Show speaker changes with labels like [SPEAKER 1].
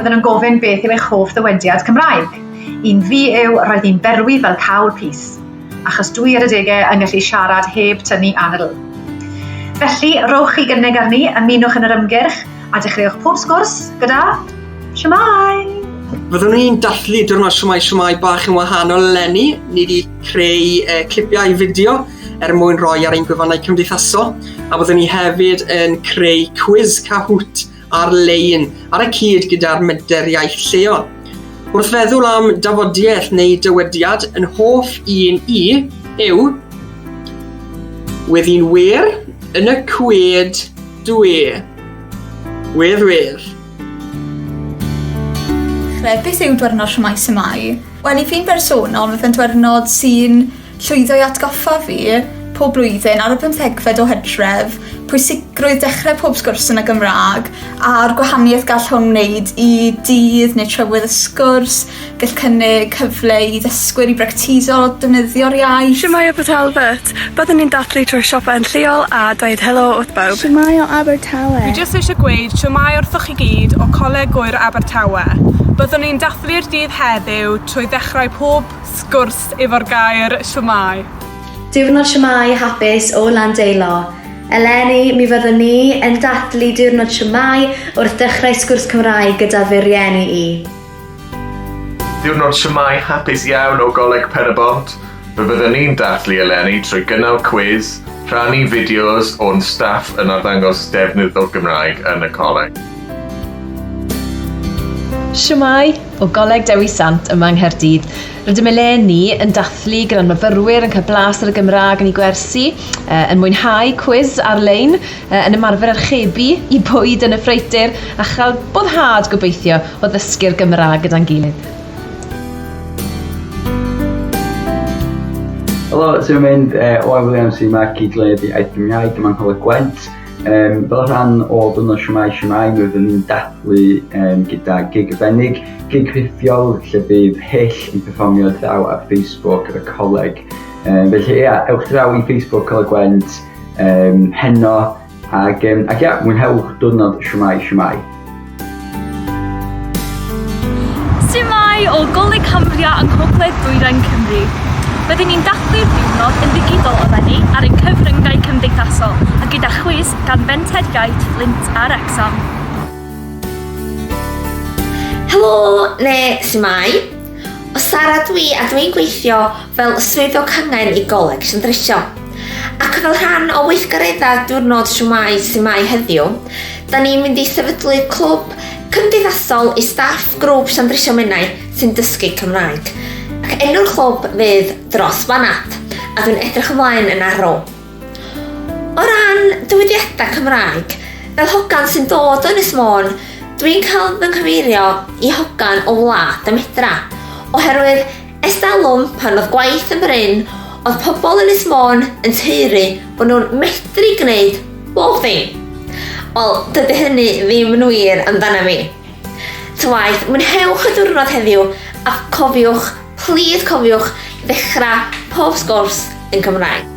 [SPEAKER 1] byddwn yn gofyn beth yw eich hoff ddywediad Cymraeg. Un fi yw roedd hi'n berwi fel cawl pys, achos dwi ar adegau yn gallu siarad heb tynnu anadl. Felly, rowch chi gynnig arni, ymunwch yn yr ymgyrch, a dechreuwch pob sgwrs gyda Shwmae!
[SPEAKER 2] Fyddwn ni'n dathlu diwrnod Shwmae Shwmae bach yn wahanol eleni. Ni wedi creu uh, clipiau fideo er mwyn rhoi ar ein gwefannau cymdeithasol, a byddwn ni hefyd yn creu cwiz Kahoot ar-lein ar y cyd gyda'r menter iaith lleol. Wrth feddwl am dafodiaeth neu dywediad, yn hoff un i yw Weddi'n wir yn y cwed dwe. Wedd wedd.
[SPEAKER 3] Beth yw Dwyrnod Shwmae Sumae? Wel i fi'n bersonol ma' fe'n dwyrnod sy'n llwyddo i atgoffa fi pob blwyddyn ar y pymthegfed o Hydref pwysigrwydd dechrau pob sgwrs yn y Gymraeg a'r gwahaniaeth gall hwn wneud i dydd neu trywydd y sgwrs, gall cynnig cyfle i ddysgwyr i bractiso defnyddio'r iaith.
[SPEAKER 4] Shwmae o Port Talbot! Byddwn ni'n dathlu trwy siopa yn lleol a dweud helo wrth bawb.
[SPEAKER 5] Shwmae o Abertawe!
[SPEAKER 6] Dwi jyst eisiau gweud shwmae wrthoch chi gyd o Coleg Gŵyr Abertawe. Byddwn ni'n dathlu'r dydd heddiw trwy ddechrau pob sgwrs efo'r gair shwmae.
[SPEAKER 7] Diwrnod Shwmae hapus o Landeilo. Eleni, mi fyddwn ni yn dathlu Diwrnod Shwmae wrth dechrau sgwrs Cymraeg gyda fy rhieni i.
[SPEAKER 8] Diwrnod Shwmae hapus iawn o Goleg Pen-y-bont. Fe fyddwn ni'n dathlu eleni trwy gynnal cwis, rhannu fideos o'n staff yn arddangos defnydd o'r Gymraeg yn y coleg.
[SPEAKER 9] Shwmae! O Goleg Dewi Sant yma yng Nghaerdydd. Rydym eleni yn dathlu gyda'n myfyrwyr yn cael blas ar y Gymraeg yn eu gwersi, yn mwynhau cwis ar-lein, yn ymarfer archebu i bwyd yn y ffreutur a chael boddhad gobeithio o ddysgu'r Gymraeg gyda'n gilydd.
[SPEAKER 10] Helo, sut mae'n mynd? Uh, Owen Williams sy'n yma, cyd-lynydd Iaith Gymraeg yma yng Ngholeg Gwent. Um, fel rhan o Ddiwrnod Shwmae Shwmae, mi fyddwn ni'n dathlu um, gyda gig arbennig, gig rhithiol, lle bydd Hyll yn perfformio draw ar Facebook y coleg. Um, felly ia, ewch draw i Facebook Coleg Gwent um, heno, ac, um, ac ia, mwynhewch Diwrnod Shwmae Shwmae.
[SPEAKER 11] Shwmae o Goleg Cambria yng Nghogledd Dwyrain Cymru. Byddwn ni'n dathlu'r diwrnod yn ddigidol eleni ar ein cyfryngau cymdeithasol a gyda chwis gan Fenter Iaith Fflint a Wrecsam.
[SPEAKER 12] Helo, neu shwmae? O Sara dwi a dwi'n gweithio fel swyddog cangen i Goleg Llandrillo. Ac fel rhan o weithgareddau Diwrnod Shwmae Sumae heddiw, da ni'n mynd i sefydlu clwb cymdeithasol i staff grŵp Llandrillo Menai sy'n dysgu Cymraeg. Ac enw'r clwb fydd Dros Banad, a dwi'n edrych ymlaen yn arw. O ran dywediadau Cymraeg, fel hogan sy'n dod o Ynys Môn, dwi'n cael fy nghyfeirio i hogan o wlad y medra, oherwydd Ers talwm, pan oedd gwaith yn brin, oedd pobl Ynys Môn yn taeru bod nhw'n medru gwneud bob dim. Wel, dydy hynny ddim yn wir amdana fi. Ta waeth, mwynhewch y diwrnod heddiw a cofiwch, plîs cofiwch, ddechrau pob sgwrs yn Cymraeg.